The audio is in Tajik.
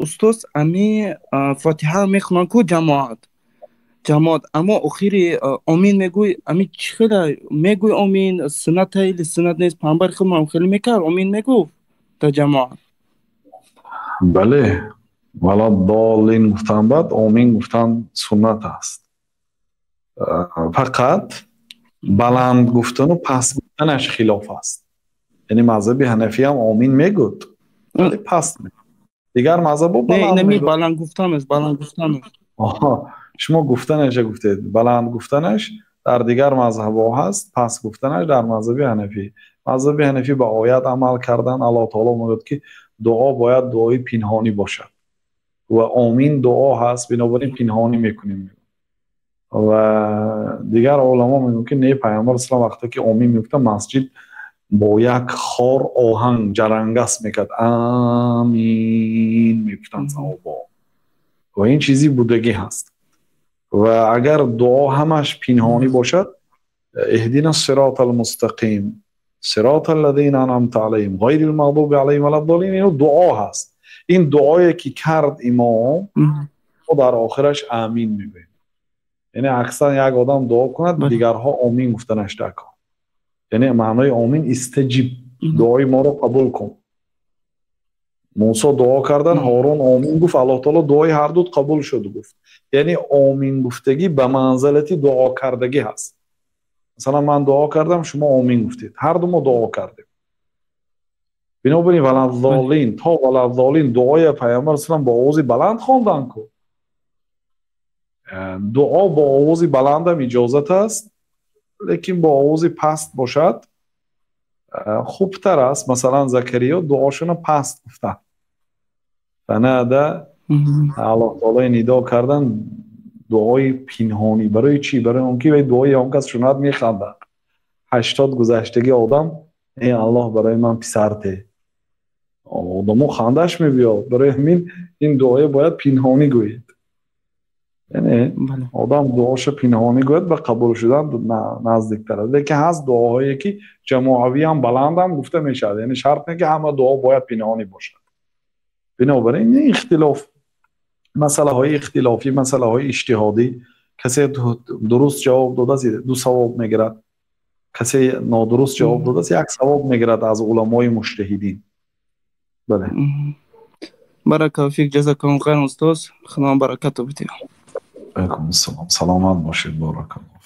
Устоз, ами Фотиҳа мехонанд ку ҷамоат, аммо охири омин мегӯй. Ами чӣ хела мегӯй омин? Сунната или суннат нест? Паямбари худмон хеле мекард, омин мегуфт дар ҷамоат. Бале, валад-доллин гуфтан, баъд омин гуфтан суннат аст. Фақат баланд гуфтану паст гуфтанаш хилоф аст. Яъне мазҳаби ҳанафиям омин мегӯд, вале паст. Дигар мазҳабо баланд. Баланд гуфтанаш, баланд гуфтанаш. Шумо гуфтанаша гуфтед. Баланд гуфтанаш дар дигар мазҳабҳо ҳаст, паст гуфтанаш дар мазҳаби ҳанафӣ. Мазҳаби ҳанафӣ ба оят амал кардан. Аллоҳ таоло мегӯяд, ки дуо бояд дуои пинҳонӣ бошад ва омин дуо ҳаст, бинобар ин пинҳонӣ мекунем. Ва дигар уламо мегӯянд, ки не, Пайғамбар салам вақте ки омин мегуфтанд, масҷид бо як хор оҳанг ҷарангас мекард, амин мегуфтанд саҳобаҳо, ва ин чизи будагӣ ҳаст. Ва агар дуо ҳамаш пинҳонӣ бошад, иҳдина сирота алмустақим, сирота аллазина анъамта алайҳим, ғайрил мағдуби алайҳим валад-доллин, ин дуо ҳаст. Ин дуое ки кард имом, мо дар охираш амин мегӯем. Яъне аксар як одам дуо кунад, дигарҳо омин гуфтанаш дар кор. Яъне маънои омин истаҷиб, дуои моро қабул кун. Мусо дуо кардан, Ҳорун омин гуфт, Аллоҳ таоло дуои ҳардуд қабул шуд гуфт. Яъне омин гуфтагӣ ба манзалати дуо кардагӣ ҳаст. Масалан, ман дуо кардам, шумо омин гуфтед, ҳарду мо дуо кардем. Бинобар ин валад-доллин то валад-доллин дуоя Пайғамбар салам бо овози баланд хондан ку. Дуо бо овози баландам иҷозат аст, лекин бо овози паст бошад хубтар аст. Масалан, Закариё дуошуно паст гуфтанд. Фанада, Аллоҳ таолои нидо кардан, дуои пинҳонӣ. Барои чӣ? Барои он ки вай дуои он кас шунад, механдад. 80 гузаштагӣ одам: «Эй Аллоҳ, барои ман писар те», одамо хандаш мебиёд. Барои ҳамин ин дуое бояд пинҳонӣ гӯед. Яъне одам дуоша пинҳонӣ гӯяд, ба қабул шудан наздиктар аст. Лекин ҳаст дуоҳое, ки ҷамоавиам баландам гуфта мешавад. Яъне шарт не, ки ҳама дуо бояд пинҳонӣ бошад. Бинобар ин ихтилоф, масъалаҳои ихтилофӣ, масъалаҳои иҷтиҳодӣ. Касе дуруст ҷавоб додааст, ду савоб мегирад, касе нодуруст ҷавоб додааст, як савоб мегирад аз уламои муҷтаҳидин. Бале. Баракаллоҳу фик, ҷазакаллоҳу хайран, устоз. Худо баракату бидиҳад. Алайкум ассалом, саломат бошед, баракаллоҳ.